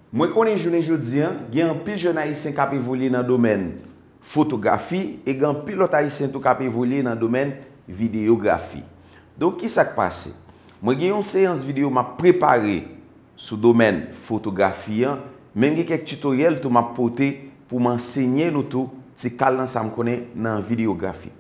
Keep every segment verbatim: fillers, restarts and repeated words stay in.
Mwen konnen jounen jodi a, gen anpil jèn Ayisyen k ap evolye nan domèn fotografi e gen anpil lòt Ayisyen tou k ap evolye nan domèn videyografi. Donk, ki sa k pase? Mwen gen yon seyans videyo m ap prepare sou domèn fotografi an, men m gen kèk titoryèl tou m ap pote pou m ansenye nou tou ti kal nan sa m konnen nan videyografi.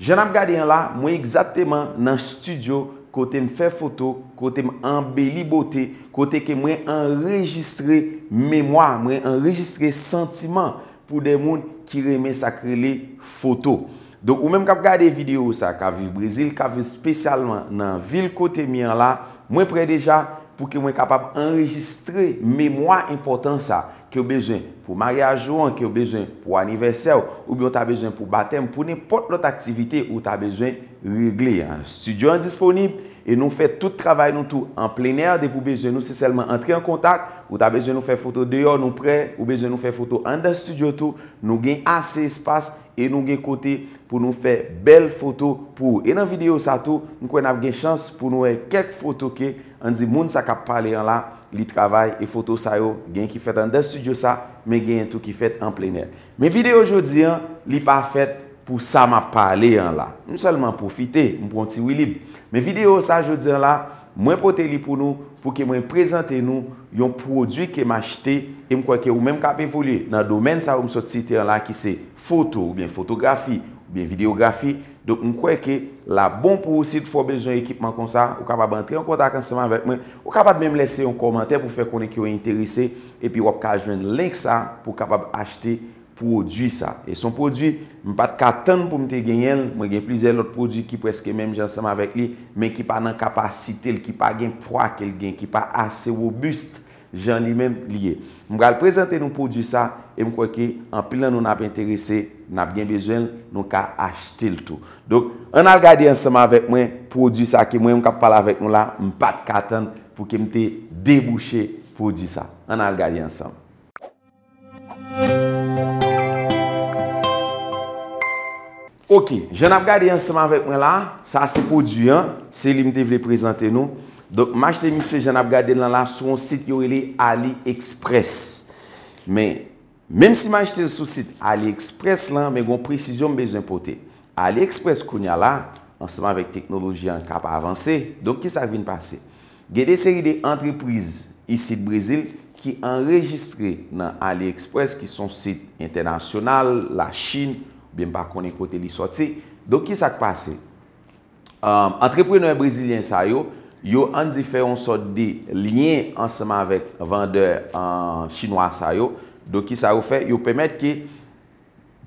Jan n ap gade an la, mwen egzakteman nan estidyo kote m fè foto, kote m anbeli bote, kote ke mwen anrejistre memwa, mwen anrejistre santiman pou de moun ki renmen sa k rele foto. Donk, ou menm k ap gade videyo sa, k ap viv Brezil, k ap viv espesyalman nan vil kote m ye an la, mwen prè deja pou ke mwen kapab anrejistre memwa enpòtan sa ke w bezwen pou maryaj ou an, ke w bezwen pou anivèsè w, oubyen w ta bezwen pou batèm, pou nenpòt lòt aktivite ou ta bezwen regle. Estidyo an disponib e nou fè tout travay nou tou an plenè. Depi w bezwen nou, se sèlman antre an kontak. Ou ta bezwen nou fè foto deyò, nou prè. Ou bezwen nou fè foto anndan estidyo tou, nou gen ase espas e nou gen kote pou nou fè bèl foto pou ou. E nan videyo sa tou, m kwè n ap gen chans pou nou wè kèk foto ke, ann di, moun sa k ap pale an la, li travay, e foto sa yo, gen ki fèt anndan estidyo sa, men genyen tou ki fèt an plenè. Men videyo jodi an, li pa fèt pou sa m ap pale an la. M sèlman pwofite, m pran yon ti wilib. Men videyo sa jodi an la, mwen pote li pou nou, pou ke mwen prezante nou yon pwodui ke m achte, e m kwè ke ou menm k ap evolye nan domèn sa yo m sot site an la, ki se foto, oubyen fotografi, oubyen videyografi. Donk, m kwè ke l ap bon pou ou si toutfwa w bezwen ekipman konsa, ou kapab antre an kontak ansanm avèk mwen, ou kapab menm lese yon kòmantè pou fè konnen ke w enterese, epi w ap ka jwenn link sa pou w kapab achte pwodui sa. E se yon pwodui, m pa t ka tann pou m te genyen l, mwen gen plizyè lòt pwodui ki prèske menm jan ansanm avèk li, men ki pa nan kapasite l, ki pa gen pwa ke l gen, ki pa ase wobis jan li menm li ye. M pral prezante nou pwodui sa, e m kwè ke anpil nan nou n ap enterese, n ap gen bezwen l, nou ka achte l tou. Donk, ann al gade ansanm avèk mwen pwodui sa ke mwen menm k ap pale avèk nou la, m pa t ka tann pou ke m te debouche pwodui sa. Ann al gade ansanm. Ok, jan n ap gade ansanm avèk mwen la, sa se pwodui an, se li m te vle prezante nou. Donk, m achte misye jan n ap gade l lan la sou yon sit yo rele AliExpress. Men, menm si m achte l sou sit AliExpress lan, men gon presizyon m bezwen pote. AliExpress kounye a la, ansanm avèk teknoloji an k ap avanse, donk ki sa k vin pase? Gen de seri de antrepriz isit Brezil ki anrejistre nan AliExpress, ki se yon sit entènasyonal, Lachin, oubyen m pa konnen kote li sòti. Donk, ki sa k pase? Um, antreprenè brezilyen sa yo, yo ann di fè yon sòt de lyen ansanm avèk vandè, uh, chinwa sa yo. Donk, ki sa yo fè? Yo pèmèt ke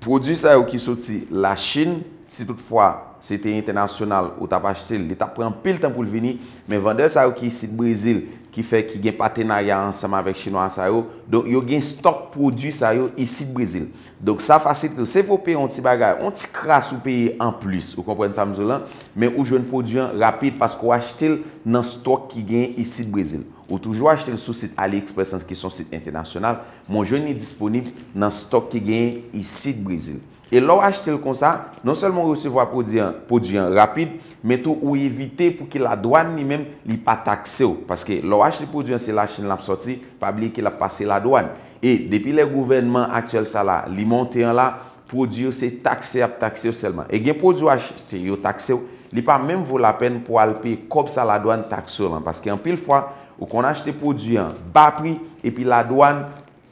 pwodui sa yo ki soti Lachin, si toutfwa se te entènasyonal ou t ap achte l, li t ap pran anpil tan pou l vini, men vandè sa yo ki isit Brezil, ki fè ki gen patenarya ansanm avèk chinwa sa yo, donk yo gen stòk pwodui sa yo isit Brezil. Donk sa fasilite w. Se vre w peye yon ti bagay, yon ti kras ou peye anplis, ou konprann sa m di w lan, men ou jwenn pwodui an rapid paske w achte l nan stòk ki genyen isit Brezil. Ou toujou achte l sou sit AliExpress lan, ki se yon sit entènasyonal, men w jwenn li disponib nan stòk ki genyen isit Brezil. E lè w achte l konsa, non sèlman w resevwa pwodui an, pwodui an rapid, men tou ou evite pou ke ladwàn li menm li pa takse w. Paske lè w achte pwodui an, se Lachin l ap sòti, pa bliye ke l ap pase ladwàn. E depi lè gouvènman aktyèl sa la, li monte an la, pwodui yo se takse y ap takse w sèlman. E gen pwodui w achte, yo takse w, li pa menm vo lapèn pou w al peye kòb sa ladwàn takse w lan. Paske anpil fwa, ou konn achte pwodui an ba pri, epi ladwàn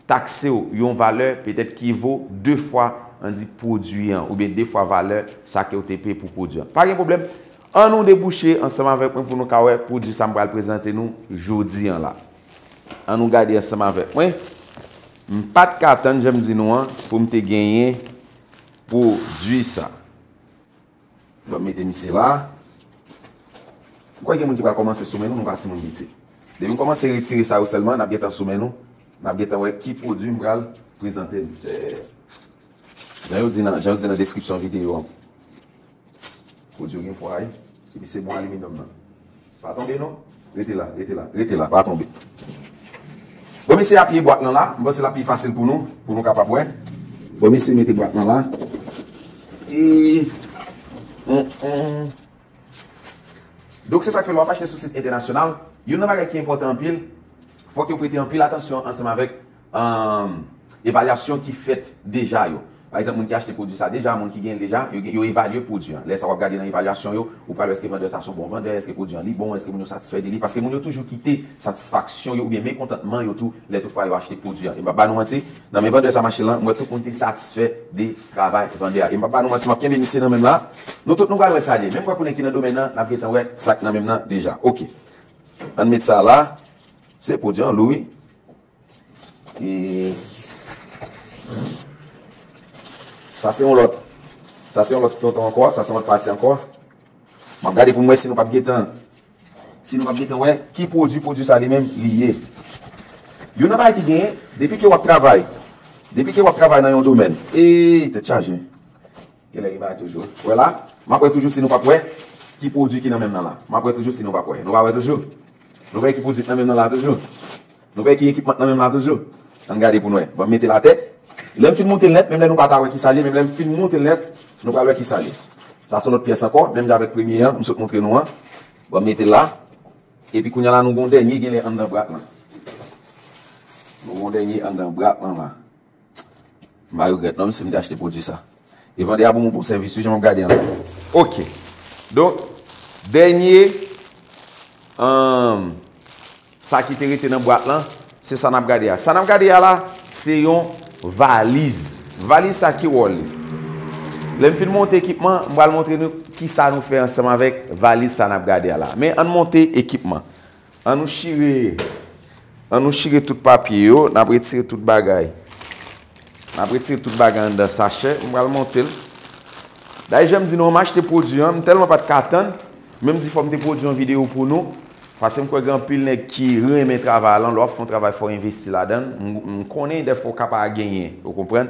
takse w yon valè petèt ki vo de fwa, ann di, pwodui an, oubyen de fwa valè sa ke w te peye pou pwodui an. Pa gen pwoblèm, ann nou debouche ansanm avèk mwen pou nou ka wè pwodui sa m pral prezante nou jodi an la. Ann nou gade ansanm avèk mwen. M pa t ka tann, jan m di nou an, pou m te genyen pwodui sa. Ban m mete misye la. M kwè gen moun ki pral kòmanse sou men nou, nou pa timoun piti. Depi m kòmanse retire sa yo sèlman, n ap gentan sou men nou. N ap gentan wè ki pwodui m pral prezante nou. Se jan yo di nan, jan yo di nan deskripsyon videyo an. Pwodui yo gen pwa, wi. Epi se bon aliminyòm nan. Pa tonbe non. Rete la, rete la, rete la, pa tonbe. Bon, mesye apiye bwat lan la. M panse l ap pi fasil pou nou, pou nou kapab wè. Bon, mesye mete bwat lan la. E, hum, hum. Donk, se sa k fè lè w ap achte sou sit entènasyonal, youn nan bagay ki enpòtan anpil, Fòk yo prete anpil atansyon ansanm avèk, um, evalyasyon ki fèt deja yo. Pa egzanp, moun ki achte pwodui sa deja, moun ki gen l deja, yo, yo evalye pwodui an. Lè sa w ap gade nan evalyasyon yo, ou pral wè èske vandè sa se yon bon vandè, èske pwodui an li bon, èske moun yo satisfè de li. Paske moun yo toujou kite satisfaksyon yo oubyen mekontantman yo tou lè tout fwa yo achte pwodui an. E m p ap ba nou manti, nan men vandè sa machin lan, m wè tout moun te satisfè de travay vandè a. E m p ap ba nou manti, m ap kenbe misye nan men m la. Nou tout nou pral wè sa l ye. Menm kwè pou nèg ki nan domèn nan, n ap gentan wè sa k nan men m nan deja. Oke. Ann met sa la. Se pwodui an lou wi. E sa se yon lòt. Sa se yon lòt ti tonton ankò. Sa se yon lòt pati ankò. M ap gade pou m wè si nou p ap gentan. Si nou p ap gentan wè ki pwodui, pwodui sa li menm li ye. Youn nan bagay ki genyen, depi ke w ap travay. Depi ke w ap travay nan yon domèn. E tèt chaje. Genlè gen bagay toujou. Wè la, m ap wè toujou si nou p ap wè ki pwodui ki nan men m nan la. M ap wè toujou si nou p ap wè. Nou pa wè toujou? Nou wè ki pwodui ki nan men m nan la toujou? Nou wè ki ekipman nan men m la toujou? Ann gade pou n wè. Ban m mete l atè. Lè m fin moute l nèt, menm lè nou pa ta wè ki sa l ye, menm lè m fin moute l nèt, nou pral wè ki sa l ye. Sa se lòt pyès ankò, menm jan avèk premye an, m sot montre nou an. Ban m mete l la. Epi kounye a la, nou gon dènye genlè anndan bwat lan. Nou gon dènye anndan bwat lan la. M pa regrèt non, si m te achte pwodui sa. E vandè a ban m yon bon sèvis wi, jan m ap gade an la. Oke. Donk, dènye, um, sa ki te rete nan bwat lan, se sa n ap gade a. Sa n ap gade a la, se yon valiz. Valiz sa ki wòl li? Lè m fin monte ekipman, m pral montre nou ki sa nou fè ansanm avèk valiz sa n ap gade a la. Men ann monte ekipman. Ann nou chire, ann nou chire tout papye yo, n ap retire tout bagay. N ap retire tout bagay anndan sachè, m pral monte l. Dayè, jan m di nou an, m achte pwodui an, m tèlman pa t ka tann, men m di fò m te pwodui yon videyo pou nou, paske m kwè gen anpil nèg ki renmen travay la, lè w ap fè yon travay fò w envesti ladan l, m, m konnen dèfwa w ka pa genyen, ou konprann?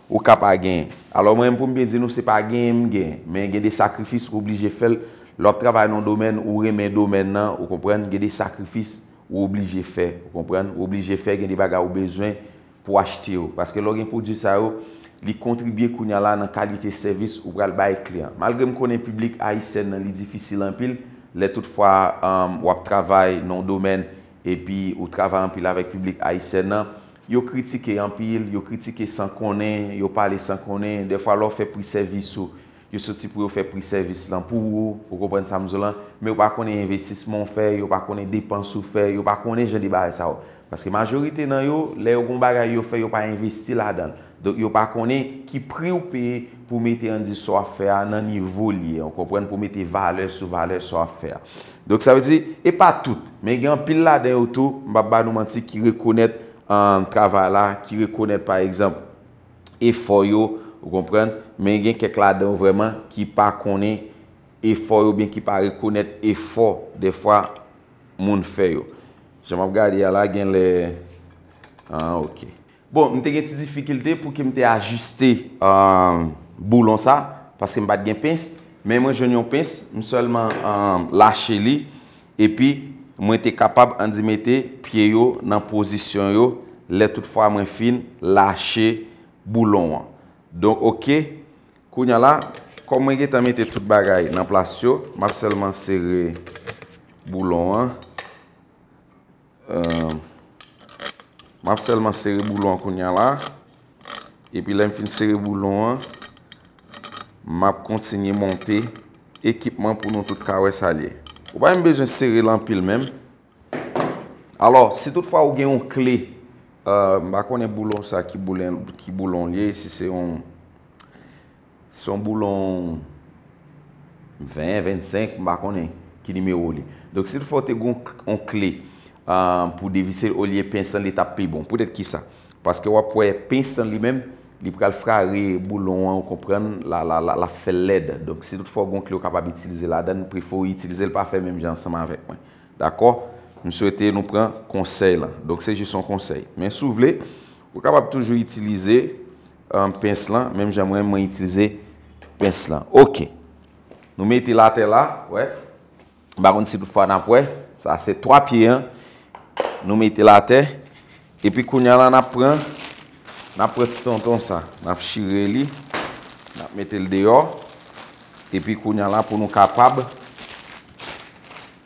Ou ka pa genyen. Alò, mwen menm pou m byen di nou, se pa genyen m genyen. Men gen de sakrifis ou oblije fè l. Lè w ap travay nan yon domèn, ou renmen domèn nan, ou konprann, gen de sakrifis ou oblije fè, ou konprann, ou oblije fè, gen de bagay ou bezwen pou w achte yo. Paske lè w gen pwodui sa yo, li kontribye kounye a la nan kalite sèvis ou pral bay kliyan. Malgre m konnen piblik ayisyèn nan, li difisil anpil, lè tout fwa, um, w ap travay nan yon domèn, epi ou travay anpil avèk piblik ayisyèn nan, yo kritike anpil, yo kritike san konnen, yo pale san konnen. Dèfwa, lè w fè pri sèvis ou, yo soti pou yo fè pri sèvis lan pou ou, ou konprann sa m di w lan, men yo pa konnen envestisman w fè, yo pa konnen depans ou fè, yo pa konnen jan de bagay sa yo. Paske majorite nan yo, lè yo gon bagay yo fè, yo pa envesti ladan l. Donk, yo pa konnen ki pri w peye pou mete, ann di, sa w ap fè a nan nivo l ye, ou konprann, pou mete valè sou valè sa w ap fè a. Donk, sa vle di, e pa tout, men gen anpil ladan yo tou, m p ap ba nou manti, ki rekonèt, um, travay la, ki rekonèt, pa egzanp, efò yo, ou konprann, men gen kèk ladan yo vrèman ki pa konnen efò yo, oubyen ki pa rekonèt efò, dèfwa, moun fè yo. Jan m ap gade a la, genlè, ah, oke. Bon, m te gen ti difikilte pou ke m te ajiste, ah, boulon sa, paske m pa t gen pens, men mwen jwenn yon pens, m sèlman, ah, lache li, epi mwen te kapab, ann di, mete pye yo nan pozisyon yo, lè tout fwa mwen fin lache boulon an. Donk, oke, kounye a la, kòm mwen gentan mete tout bagay nan plas yo, m ap sèlman sere boulon an. Euh, m ap sèlman sere boulon an kounye a la. Epi lè m fin sere boulon an, m ap kontinye monte ekipman pou nou tout ka wè sa l ye. Ou pa menm bezwen sere l anpil menm. Alò, si toutfwa ou gen yon kle, euh, m pa konnen boulon sa ki boulon, ki boulon l ye, si se yon Se yon boulon ven, vennsenk, m pa konnen ki nimewo li. Donk, si toutfwa w te gen yon k-, yon kle, ah, pou devise l olye pens lan, li t ap pi bon. Poutèt ki sa? Paske w ap wè pens lan li menm, li pral frare boulon an, ou konprann, la, la, la, l ap fè l lèd. Donk, si toutfwa w gen yon kle w kapab itilize ladan l, m prefere w itilize l, pa fè menm jan ansanm avèk mwen. Dakò? M swete nou pran konsèy lan. Donk, se jis yon konsèy. Men si w vle, ou kapab toujou itilize, um, pens lan, menm jan mwen, mwen itilize pens lan. Oke. Nou mete l atè la, wè. M pa konn si toutfwa n ap wè. Sa se twa pye an. Nou mete l atè. Epi kounye a la, n ap pran, n ap pran ti tonton sa. N ap chire li. N ap mete l deyò. Epi kounye a la, pou nou kapab,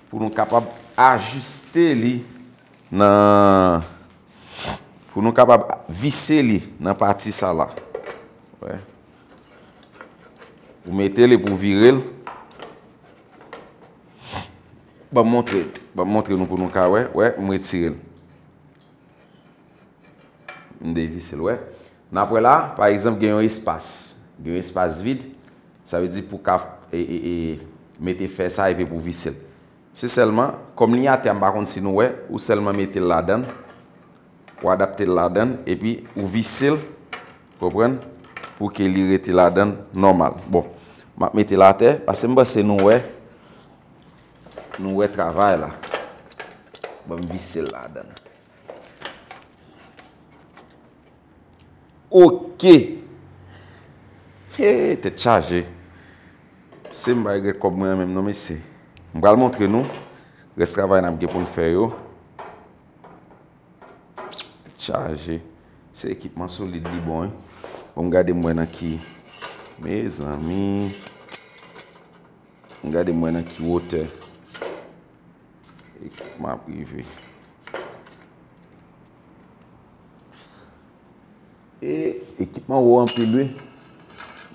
pou nou kapab ajiste li Nan, pou nou kapab vise li nan pati sa la. Wè. Ou mete l epi w vire l. Ban m montre, ban m montre nou pou nou ka wè. Wè, m retire l. M devise l, wè. N ap wè la, pa egzanp, gen yon espas. Gen yon espas vid. Sa vle di pou ka e, e, e, mete fè sa epi pou vise l. Se sèlman, kòm li atè a, m pa konn si nou wè, ou sèlman mete l ladan l, ou adapte l ladan l, epi ou vise l, konprann, pou ke li rete ladan l nòmal. Bon, m ap mete l atè, paske m panse nou wè, nou wè travay la. Ban m vise l ladan l. Ok. Hey, tèt chaje. Se m pa regrèt kòb mwen an menm non, mesye. M pral montre nou rès travay n ap gen pou n fè yo. Tèt chaje. Se ekipman solid li bon, wi. Bon, m gade m wè nan ki. Mezanmi. M gade m wè nan ki wotè. Ekipman ap rive. E ekipman wo anpil, wi.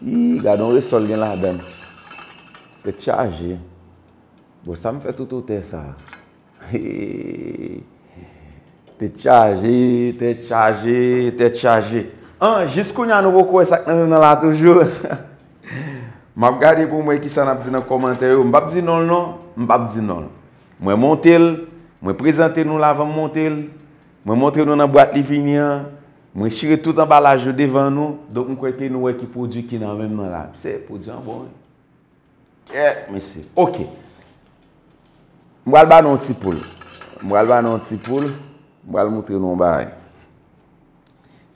Ih, gade yon resò l gen ladan l. Tèt chaje. Bon, sa m fè tout wotè sa? Tèt chaje, tèt chaje, tèt chaje. An, jis kounye a nou poko wè sa k nan menm nan la toujou. M ap gade pou m wè kisa n ap di nan kòmantè yo. M p ap di non l non, m p ap di non l. Mwen monte l, mwen prezante nou l avan m monte l. Mwen montre nou nan bwat li vini an. Mwen chire tout anbalaj yo devan nou. Donk, m kwè ke nou wè ki pwodui ki nan menm nan la. Se pwodui an bon, wi. Kèt, mesye. Ok. M pral ba nou yon ti poul. M pral ba nou yon ti poul. M pral montre nou yon bagay.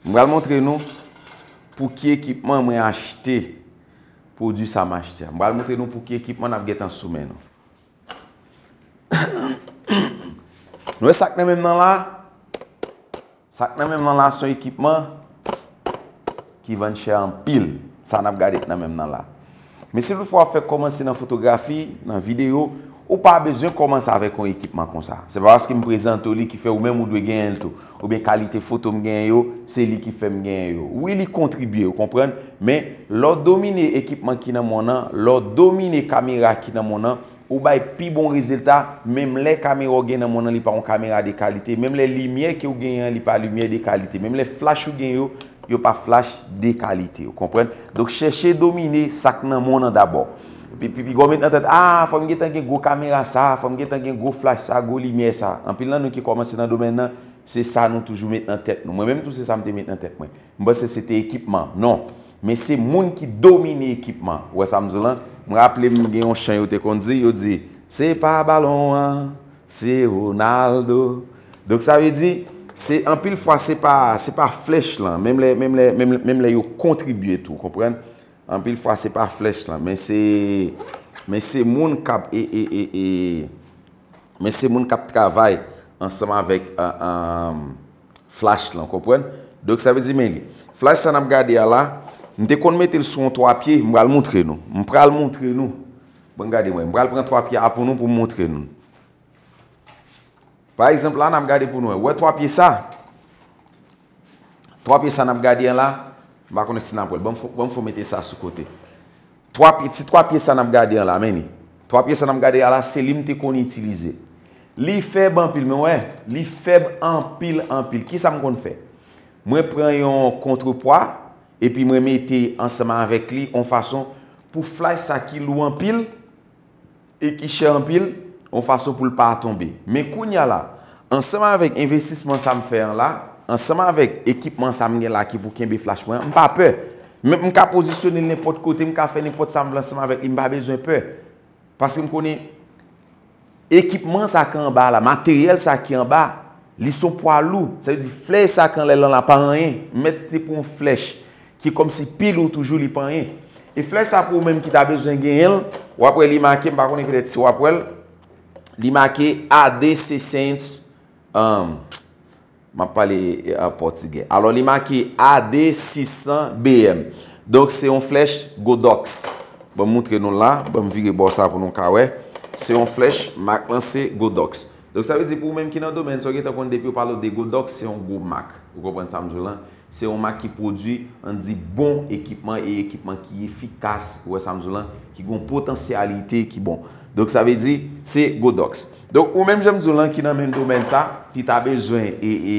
M pral montre nou pou ki ekipman mwen achte pwodui sa m achte a. M pral montre nou pou ki ekipman n ap gentan sou men nou. Nou wè sa k nan men m nan la? Sa k nan men m nan la se yon ekipman ki vann chè anpil. Sa n ap gade k nan men m nan la. Men si toutfwa w ap fèk kòmanse nan fotografi, nan videyo, ou pa bezwen kòmanse avèk yon ekipman konsa. Se pa paske m prezante w li ki fè ou menm ou dwe genyen l tou. Oubyen kalite foto m genyen yo, se li ki fè m genyen yo. Wi, li kontribye, ou konprann? Men, lè w domine ekipman ki nan men w nan, lè w domine kamera ki nan men w nan, ou bay pi bon rezilta, menm lè kamera w gen nan men w nan, li pa yon kamera de kalite, menm lè limyè ke w genyen an, li pa limyè de kalite, menm lè flach ou gen yo, yo pa flach de kalite, ou konprann? Donk, chèche domine sa k nan men w nan dabò. Pi, pi, piga w met nan tèt, a, fò m gentan gen gwo kamera sa, fò m gentan gen gwo flach sa, gwo limyè sa. Anpil nan nou ki kòmanse nan domèn nan, se sa nou toujou met nan tèt nou. Mwen menm tou, se sa m te met nan tèt mwen. M panse se te ekipman. Non. Men se moun ki domine ekipman. Ou wè sa m di w lan? M raple m gen yon chan yo te konn di, yo di, se pa balon an, se Ronaldo. Donk sa vle di, se anpil fwa se pa, se pa flèch lan, menm lè, menm lè, menm, menm lè yo kontribye tou, konprann? Anpil fwa se pa flèch lan, men se, men se moun k ap e, e, e, e, men se moun k ap travay ansanm avèk, a, a, flach lan, konprann? Donk, sa vle di, men li. Flach sa n ap gade a la, m te konn mete l sou yon twa pye, m pral montre nou. M pral montre nou. Bon, gade mwen, m pral pran twa pye a pou nou pou m montre nou. Pa egzanp, la, n ap gade pou nou wè. Wè twa pye sa? Twa pye sa n ap gade an la, m pa konnen si n ap wè l. Ban m fo, ban m fo mete sa sou kote. Twa pye, ti twa pye sa n ap gade an la, men li. Twa pye sa n ap gade an la, se li m te konn itilize. Li fèb anpil, men wè, li fèb anpil, anpil. Kisa m konn fè? Mwen pran yon kontrepwa, epi mwen mete ansanm avèk li yon fason pou flach sa ki lou anpil, e ki chè anpil, yon fason pou l pa tonbe. Men kounye a la, ansanm avèk envestisman sa m fè an la, ansanm avèk ekipman sa m gen la ki pou kenbe flach mwen an, m pa pè. Men m ka pozisyone l nenpòt kote, m ka fè nenpòt sa m vle ansanm avèk li, m pa bezwen pè. Paske m konnen ekipman sa ki anba la, materyèl sa ki anba, li se yon pwa lou. Sa vle di flèch sa ki anlè lan la pa anyen. M mèt te pran yon flèch ki kòmsi pi lou toujou, li pa anyen. E flèch sa pou ou menm ki ta bezwen genyen l, w ap wè li make, m pa konnen petèt si w ap wè l, li make A D seiscentos, um, m ap pale, eh, an pòtigè. Alò, li make A D sis san B M. Donk, se yon flèch Godox. Ban m moutre nou la, ban m vire bò sa pou nou ka wè. Se yon flèch mak lan se Godox. Donk, sa vle di pou ou menm ki nan domèn sa, ou gentan konn depi yo pale w de Godox, se yon gwo mak. Ou konprann sa m di w lan? Se yon mak ki pwodui, ann di, bon ekipman e ekipman ki efikas, ou wè sa m di w lan, ki gen yon potansyalite ki bon. Donk, sa vle di, se Godox. Donk, ou menm jan m di w lan ki nan menm domèn sa, ki ta bezwen e, e,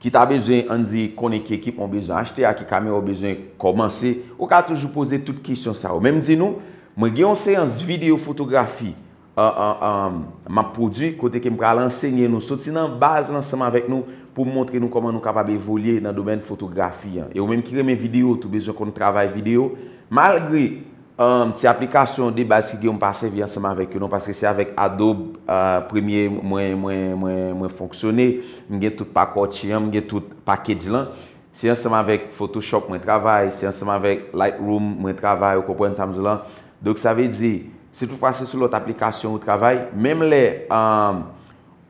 ki ta bezwen, ann di, konnen ki ekipman w bezwen achte a, ki kamera w bezwen kòmanse, ou ka toujou poze tout kesyon sa yo. Men m di nou, mwen gen yon seyans videyo fotografi, an, an, an, m ap pwodui, kote ke m pral ansenye nou, soti nan baz lan ansanm avèk nou, pou m montre nou kòman nou kapab evolye nan domèn fotografi an. E ou menm ki renmen videyo, tou bezwen konn travay videyo, malgre, um, ti aplikasyon de baz ki gen yo m pa sèvi ansanm avèk yo non, paske se avèk Adobe, uh, Premiere mwen, mwen, mwen, mwen fonksyone, m gen tout pakòtchi an, m gen tout package lan. Se ansanm avèk Photoshop mwen travay, se ansanm avèk Lightroom mwen travay, ou konprann sa m di w lan? Donk, sa vle di, si toutfwa se sou lòt aplikasyon ou travay, menm lè, um,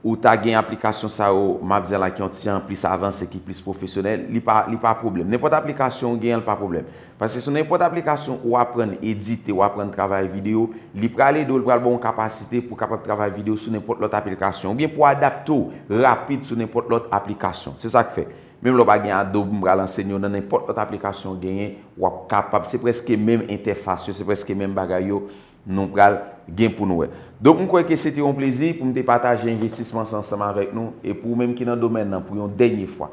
ou ta gen aplikasyon sa yo, m ap di la ki yon ti jan plis avanse, ki plis pwofesyonèl, li pa, li pa pwoblèm. Nenpòt aplikasyon ou genyen, li pa pwoblèm. Paske sou nenpòt aplikasyon ou aprann edite, ou aprann travay videyo, li pral ede w, li pral ba w yon kapasite pou w kapab travay videyo sou nenpòt lòt aplikasyon, oubyen pou w adapte w rapid sou nenpòt lòt aplikasyon. Se sa k fè. Menm lè w pa gen Adobe, m pral ansenye w nan nenpòt lòt aplikasyon w genyen, w ap kapab, se prèske menm entèfas yo, se prèske menm bagay yo nou pral gen pou nou wè. Donk, m kwè ke se te yon plezi pou m te pataje envestisman sa ansanm avèk nou, e pou ou menm ki nan domèn nan pou yon dènye fwa,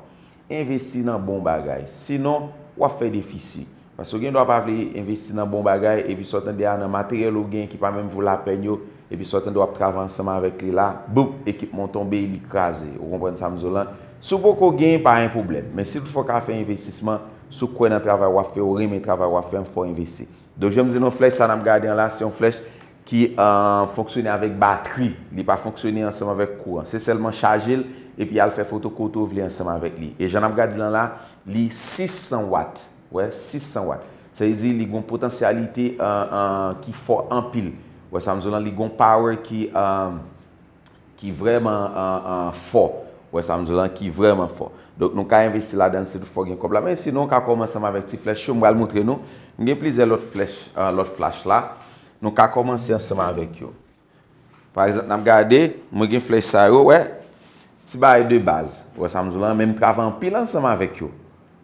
envesti nan bon bagay. Sinon, w ap fè defisi. Paske w gen dwa pa vle envesti nan bon bagay, epi sa w tande a nan materyèl ou gen ki pa menm vo lapèn yo, epi sa w tande w ap travay ansanm avèk li la, boup, ekipman w tonbe, li kraze. Ou konprann sa m di w lan? Si w poko gen, pa gen pwoblèm. Men si toutfwa w ka fè envestisman, si w kwè nan travay w ap fè, ou renmen travay w ap fè, fò w envesti. Donk, jan m di nou, flèch sa n ap gade an la, se yon flèch ki, euh, fonksyone avèk batri. Li pa fonksyone ansanm avèk kouran. Se sèlman chaje l, epi al fè foto kote w vle ansanm avèk li. E jan n ap gade l an la, li sis san wat. Wè, sis san wat. Sa vle di li gon potansyalite, euh, euh, ki fò anpil. Wè sa m di w lan, li gon power ki, euh, ki vrèman, euh, euh, fò. Wè sa m di w lan, ki vrèman fò. Donk, nou ka envesti ladan l si toutfwa w gen kòb la. Men sinon, w ka kòmanse ansanm avèk ti flèch yo. M pral montre nou. M gen plizyè lòt flèch, euh, lòt flach la. Nou ka kòmanse ansanm avèk yo. Pa egzanp, n ap gade, mwen gen flèch sa yo, wè. Ti bagay de baz. Wè sa m di w lan, men m travay anpil ansanm avèk yo.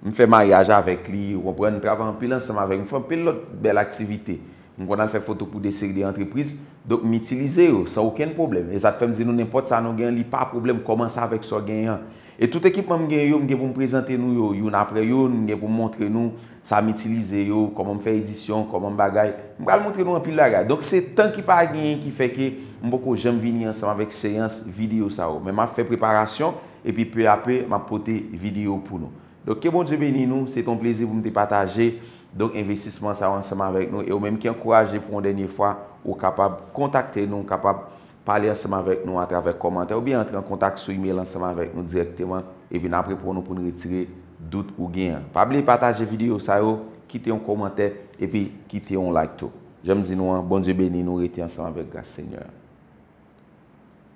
M fè maryaj avèk li, ou konprann, m travay anpil ansanm avèk li. M fè anpil lòt bèl aktivite. M konn al fè foto pou de seri de antrepriz. Donk, m itilize yo san okenn pwoblèm. E sa k fè m di nou, nenpòt sa nou gen, li pa pwoblèm, kòmanse avèk sa w genyen an. E tout ekipman m gen yo, m gen pou m prezante nou yo, youn apre youn, m gen pou m montre nou sa m itilize yo, kòman m fè edisyon, kòman m bagay. M pral montre nou anpil bagay. Donk, se tan ki pa genyen ki fè ke m poko janm vini ansanm avèk seyans videyo sa yo. Men m ap fè preparasyon, epi pe a pe, m ap pote videyo pou nou. Donk, ke Bondye beni nou. Se te yon plezi pou m te pataje, donk, envestisman sa yo ansanm avèk nou. E ou menm ki ankouraje pou yon dènye fwa, ou kapab kontakte nou, ou kapab pale ansanm avèk nou atravè kòmantè, oubyen antre an kontak sou imèl ansanm avèk nou dirèkteman, epi n ap reponn ou pou n retire dout ou gen an. Pa bliye pataje videyo sa yo, kite yon kòmantè, epi kite yon like tou. Jan m di nou an, Bondye beni nou, rete ansanm avèk gras Senyè a.